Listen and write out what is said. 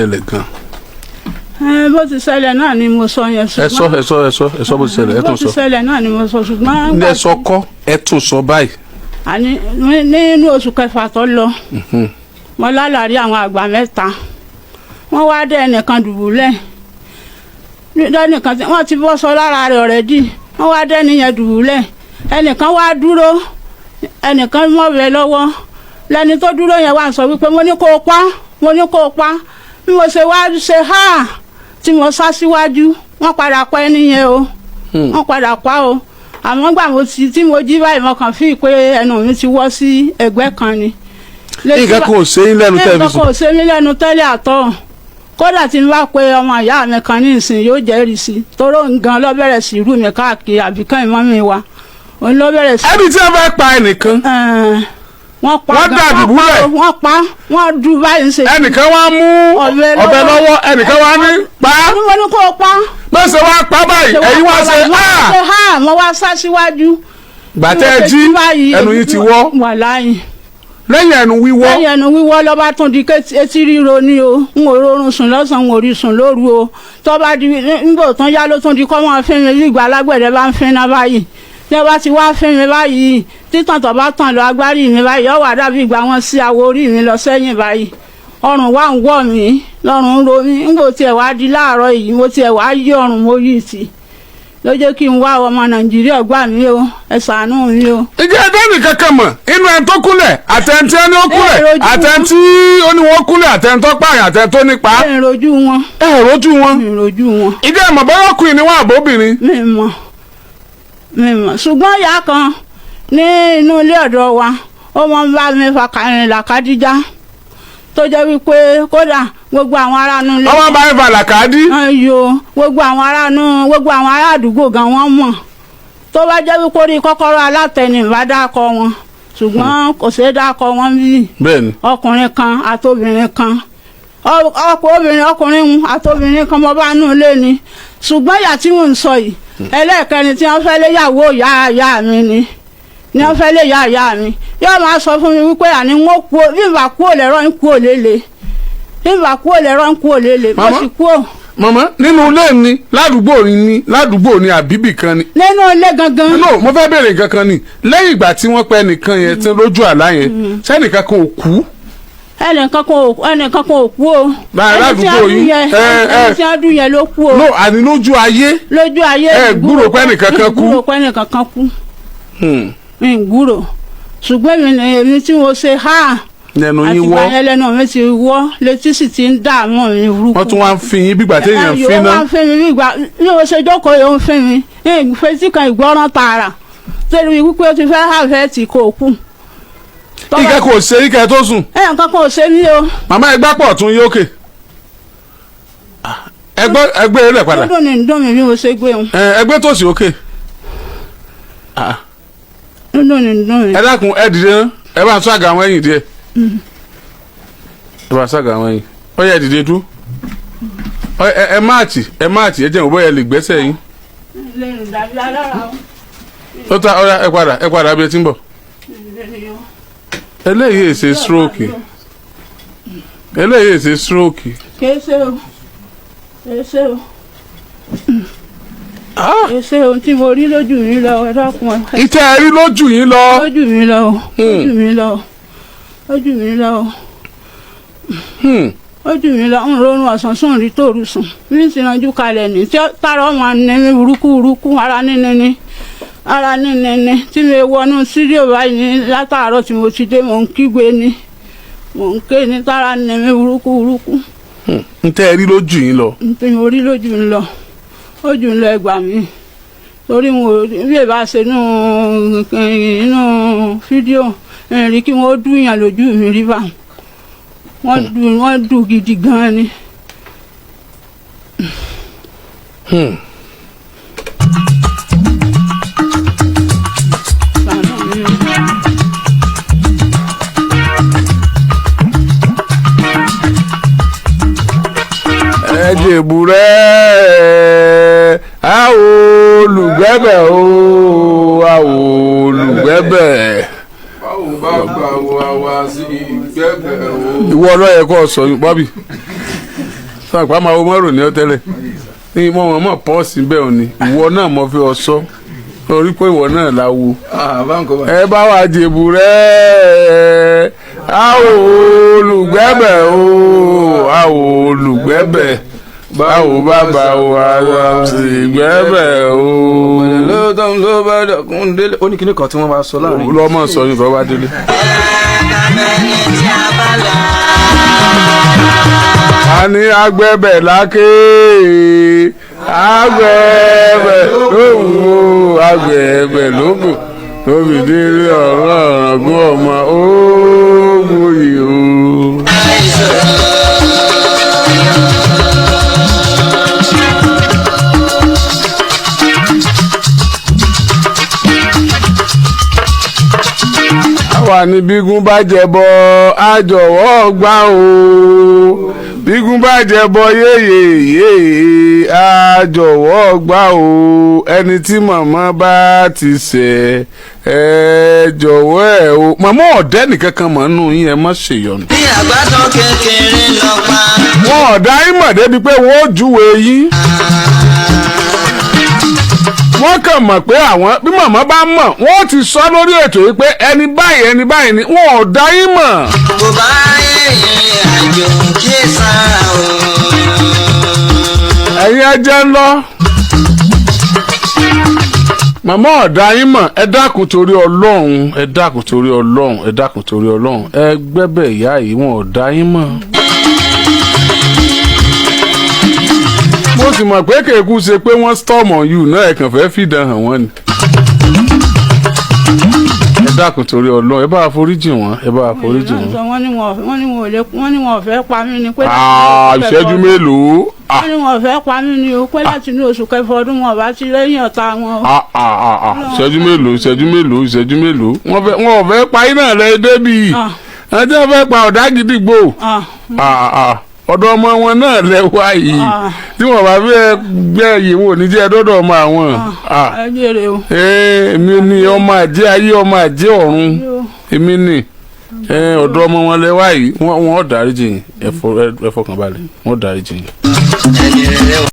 Ṣẹlẹ̀ gan. Ẹ, bó ti ṣẹlẹ̀ náà ni mo sọ yẹn. Ẹ sọ, ẹ sọ, ẹ sọ, ẹ sọ bó ti ṣẹlẹ̀, ẹ Bó tún ti sọ. ṣẹlẹ̀ náà ni mo sọ, ṣùgbọ́n Ní ẹ sọ kọ́, ẹ tún sọ báyìí. Àní nínú oṣù kẹfà tó lọ, mo lálàrí àwọn àgbà mẹ́ta. Wọ́n wá dé ẹnìkan dùbúlẹ̀ lẹ́nìkan tí wọ́n ti bọ́ sọ lára rẹ̀ ọ̀rẹ́dì. Wọ́n wá dé ẹnìyẹn dùbúlẹ̀, ẹnìkan wá dúró, ẹnìkan mọ̀wé lọ́wọ́. Lẹ́ni tó dúró yẹn wá sọ wípé, "Mo ní kó o pa, mo ní kó o pa." Bí mo ṣe wá ṣe háà tí mo sá síwájú, wọ́n padà pa ẹni yẹn o. Wọ́n padà pa o. Àmọ́ gbà mo ti tí mo jí báyìí, mo kàn fi pé ẹnu mi ti wọ́ sí ẹ̀gbẹ́ kan ni. Nǹkan kan ò ṣe yín lẹ́nu tẹ́ fi Nǹkan sùn? kan ò ṣe mí lẹ́nu tẹ́lẹ̀ àtọ́. Kódà tí n bá pe ọmọ ìyá mi kan ní ìsìn, yóò jẹ́rìí sí, toró ngan ló bẹ̀rẹ̀ sí rú mi káàkiri àbíkán ìmọ̀ mi wa, òun ló bẹ̀rẹ̀ sí. Ẹni tí wọ́n fẹ́ pa ẹnìkan, Ẹ̀ẹ́n, wọ́n pa Wọ́n gan, dà wọ́n pa dùbúlẹ̀. o, wọ́n pa, wọ́n dú báyìí ń ṣe. Ẹnìkan wá mú Ọ̀bẹ ọ̀bẹ lọ́wọ́. lọ́wọ́, ẹnìkan wá ní pa. Mo ní kó o pa. Bẹ́sẹ̀ wá pa báyìí, ẹ̀yin wá ṣe Wọ́n á. ṣe háà, mo wá sá síwájú. Gbàtẹ́ ẹ jí, ẹnu yín ti wọ́. Wàláhì. Lẹ́yìn ẹnu wíwọ́? Lẹ́yìn ẹnu wíwọ́ ló bá tún di etí ríro ni o. N ò rọrùn sùn lọ́sàn-án, n ò rí sùn lóru o. Tó bá di nígbà tó yá, ló tún di kọ́ mọ́ fín mi bí ìgbà alágbẹ̀dẹ bá ń fínná báyìí. Tí wọ́n bá ti wá fín mi báyìí, títàn tó bá tàn lọ agbárí mi báyìí, yóò wá dàbí ìgbà wọn sí awọ orí mi lọ sẹ́yìn báyìí. Ọrùn wa ń wọ̀ mí lọ́rùn, ń ro mí. N kò tiẹ̀ wá di láàárọ̀ yìí, mo tiẹ̀ wá yí ọrùn, mo yí tì ló jẹ́ kí n wá ọmọ Nàìjíríà gbà mí o. Ẹ ṣàánú mi o. Ìjẹ́ ẹgbẹ́ nìkan kan mọ̀ inú ẹni tó kúnlẹ̀, àtẹ̀ntí ẹni ó kúnlẹ̀, Ẹ rojú. àtẹ̀ntí ó ní wọ́n kúnlẹ̀, àtẹ̀ntó pààyàn, àtẹ̀ntó nípa? Mi ì rojú wọn. Ẹ rojú wọn? Mi ì rojú wọn. Ìjẹ́ ìmọ̀ bọ́yọ̀ ọkùnrin ni wọ́n àbóbìnrin? Mi mọ̀, mi mọ̀, ṣùgbọ́n ìyá kan ní inú ilé ọ̀dọ̀ wa, ó máa ń bá mi fa kàrin làkàdíjà, tó jẹ́ wípé kódà gbogbo àwọn ará inú ilé. Ọmọ bá ń fa làkàdí. Ayo, gbogbo àwọn ará inú, gbogbo àwọn ará àdúgbò gan, wọ́n mọ̀. Tó bá jẹ́ wípé orí kọ́kọ́rọ́ alátẹni bá dákọ wọn, ṣùgbọ́n kò ṣeé dákọ wọn bí. Bẹ́ẹ̀ni. Ọkùnrin kan àtobìnrin kan, ọkọ obìnrin, ọkùnrin ń àtobìnrin kan, mo bá nù lé ni. Ṣùgbọ́n ìyá tí mò ń sọ yìí, ẹlẹ́ẹ̀kẹrin tí wọ́n fẹ́ lé yàwó ìyá ìyá mi ni wọ́n fẹ́ lé ìyá ìyá mi. Yóò máa sọ fún mi wípé àní ń kú bí n bá kú ò lẹ́rọ̀, ń kú ò lélẹ̀, bí n bá kú ò lẹ́rọ̀, ń kú ò lélẹ̀. Mo Màmá. sì kú ò. Màmá, nínú ilé ni, ládùúgbò ni, ládùúgbò ni, àbíbì kan ni? Nínú ilé gangan. No, mo fẹ́ béèrè nǹkan kan ni. Lẹ́yìn ìgbà tí wọ́n pẹ́ nìkan yẹn tí lójú àlá yẹn, sẹ́nìkan kan ò kú? Ẹnìkan kan ò kú o. Láàrin Ẹni tí àdúgbò wọ́n dún yín, yẹn, ẹni tí wọ́n dún yẹn ló kú o. No, àní lójú ayé. Lójú ayé. Ẹ gbúrò pé ẹnìkan kan kú? Gbúrò pé ẹnìkan kan kú, mi ń gbúrò. Ṣùgbọ́n èmi ni èmi tí mo ṣe ha Lẹ́nu yín àtìgbà wọ́. yẹn, lẹ́nu mi ti wọ́, létí sì ti ń dààmú mi burúkú. Wọ́n tún wá ń fi yín bígbà téèyàn ń Ayò, fi wọ́n ná. wá ń fín mi bí ìgbà bí mo ṣe jókòó yìí, ó ń fín mi ní ìfetí kan ìgbọ́ràn tààrà, torí wípé ó ti fẹ́ hàfẹ́ tì kò kú. Ìkẹ́ kò ṣe ìkẹ́ tó sùn? Ẹ̀, nǹkan kan ò ṣe mí o. Màmá, ẹgbẹ́ pọ̀ tún yókè, ẹgbẹ́ ẹgbẹ́ rẹ̀ padà. Dúndùn ní dùn mí bí mo ṣe gbé wọn. Ẹ, ẹgbẹ́ tòsí òkè. Dúndùn ní dùn mí. Ẹ dákun, ẹ dìde ná. Ẹ bá ń sọ àga àwọn ẹ̀yìn díẹ̀, ẹ bá ń sọ àga àwọn ẹ̀yìn. Ó yẹ, ẹ dìde dúró. Ẹ ẹ máàtì, ẹ máàtì, ẹ jẹun bóyá ẹ lè gbẹ́sẹ̀ yín. Lẹ́nu dàbí alára o. Ó ta ọ̀rá. Ẹ padà, ẹ padà bí ẹ ti ń bọ̀. Eléyìí èsè stroke, eléyìí èsè stroke. Kìí ṣe o, kìí ṣe o, kìí ṣe ohun tí mo rí lójú mi lọ. Ẹ dákun ẹ. Ìtẹ́ ẹ rí lójú yín lọ. Lójú mi lọ o, lójú mi lọ o, lójú mi lọ o. Lójú mi lọ. Ń rọrùn ọ̀sán sùn rí tòru sùn, mi sì ranjú kalẹ̀ ní tí tára ọmọ ní mi burúkú burúkú, ara níní ni, ara níní ni. Tí mi wọnú sídíò báyìí ní látàárọ̀ tí mo ti dé, mò ń kígbe ni, mò ń ké ní tára ní mi burúkú burúkú. Ìtẹ́ ẹ rí lójú yín lọ. Nítorí mo rí lójú ń lọ, lójú ń lọ. Ẹgbà mi, torí mo bí ẹ bá ṣe inú fídíò rí kí wọ́n dùn yàn lójú mi rí bá wọ́n dùn, wọ́n dùn gidi gan ni. Ṣàánú mi o. Ẹ jèbùrẹ́, a ò olùgbẹ́bẹ̀ o, a ò olùgbẹ́bẹ̀. Báwo bá gbà wá wá sí ìgbẹ́bẹ̀ o. Ìwọ ọlọ́yẹ kọ́ sọ yín bọ́bí. Sọ àpá máa wo mọ́rò ní ọ tẹ́lẹ̀ ní mọ́ wọn mọ̀ pọ́ọ̀sì bẹ́ẹ̀ ò ní ìwọ náà mọ̀ fi ọ sọ orí pé ìwọ náà la wo. Ẹ bá wa jèbù rẹ̀, a ò olùgbẹ́bẹ̀ o, a ò olùgbẹ́bẹ̀, báwo bàbá wa sì gbẹ́bẹ̀ o. Lóòótọ́ ló bá dọ̀kún délé. Ó ní kinní kan tí wọ́n bá sọ láàrin. Lọ́mọ sọ ní tó bá délé. A ní agbẹ́bẹ̀ láké, agbẹ́bẹ̀ lóhùn o, agbẹ́bẹ̀ lókùn tóbi délé ọ̀rọ̀ ọ̀rọ̀gún ọmọ oògùn yìí o. Àwa ní bígún bá jẹbọ àjọwọ́ gbá o, bígún bá jẹbọ yéyé yéyé àjọwọ́ gbá o, ẹni tí màmá bá ti ṣẹ̀ ẹ jọ̀wọ́ ẹ o. Màmá ọ̀dẹ́ nìkan kan mọ̀ nínú yín, ẹ má ṣèyọnu. Bí àgbàdo kékeré lọ pa. Wọn ọ̀dá yín mọ̀ débi pé wọ́n ó júwe yín. Wọ́n kàn mọ̀ pé àwọn bí màmá bá mọ̀ wọ́n ti sọ lórí ètò yìí pé ẹni báyìí ẹni báyìí ni wọn ò dá yín mọ̀. Kò bá ìrìn àjò kí sára o. Ẹ̀yin ẹ jẹ́ ń lọ. Màmá ọ̀dá yín mọ̀. Ẹ dákun torí Ọlọ́run, ẹ dákun torí Ọlọ́run, ẹ dákun torí Ọlọ́run, ẹ gbẹ́bẹ̀ ìyá yìí, wọn ọ̀dá yín mọ̀. Mo sì mọ̀ pé kéèkú ṣe pé wọ́n storm on you náà, ẹ kàn fẹ́ fìdán hàn wọ́n ni. Ẹ dákun torí Ọlọ́run, ẹ bá wa foríjì wọ́n, ẹ bá wa foríjì wọ́n. Wọ́n ní wọn ò lè, wọ́n ní wọn ò fẹ́ pa mí ni pé. Ìṣẹ́jú mélòó? Wọ́n ní wọn ò fẹ́ pa mí ni o, pé láti inú oṣù kẹfà ọdún wọn ò bá ti lẹ́yìn ọ̀tá wọn o. Ìṣẹ́jú mélòó? Ìṣẹ́jú mélòó? Ìṣẹ́jú mélòó? Wọ́n fẹ́, wọn ò fẹ́ pa iná rẹ̀ débi ẹni tí wọ́n fẹ́ pa ọ̀dà gidigbo. Ọ̀dọ̀ ọmọ wọn náà lẹ wá yìí. Tí wọ́n bá fẹ́ gbẹ́ yìí, wọn ò ní jẹ́ dọ́dọ̀ ọmọ àwọn. Ẹ jèrè o. Èmi ni ọmọ àjẹ́ ayé, ọmọ àjẹ́ ọ̀run, èmi ni ọ̀dọ̀ ọmọ wọn lẹ wá yìí. Wọ́n dáríjì yín, ẹ fọkàn balẹ̀, wọ́n dáríjì yín. Ẹni rere.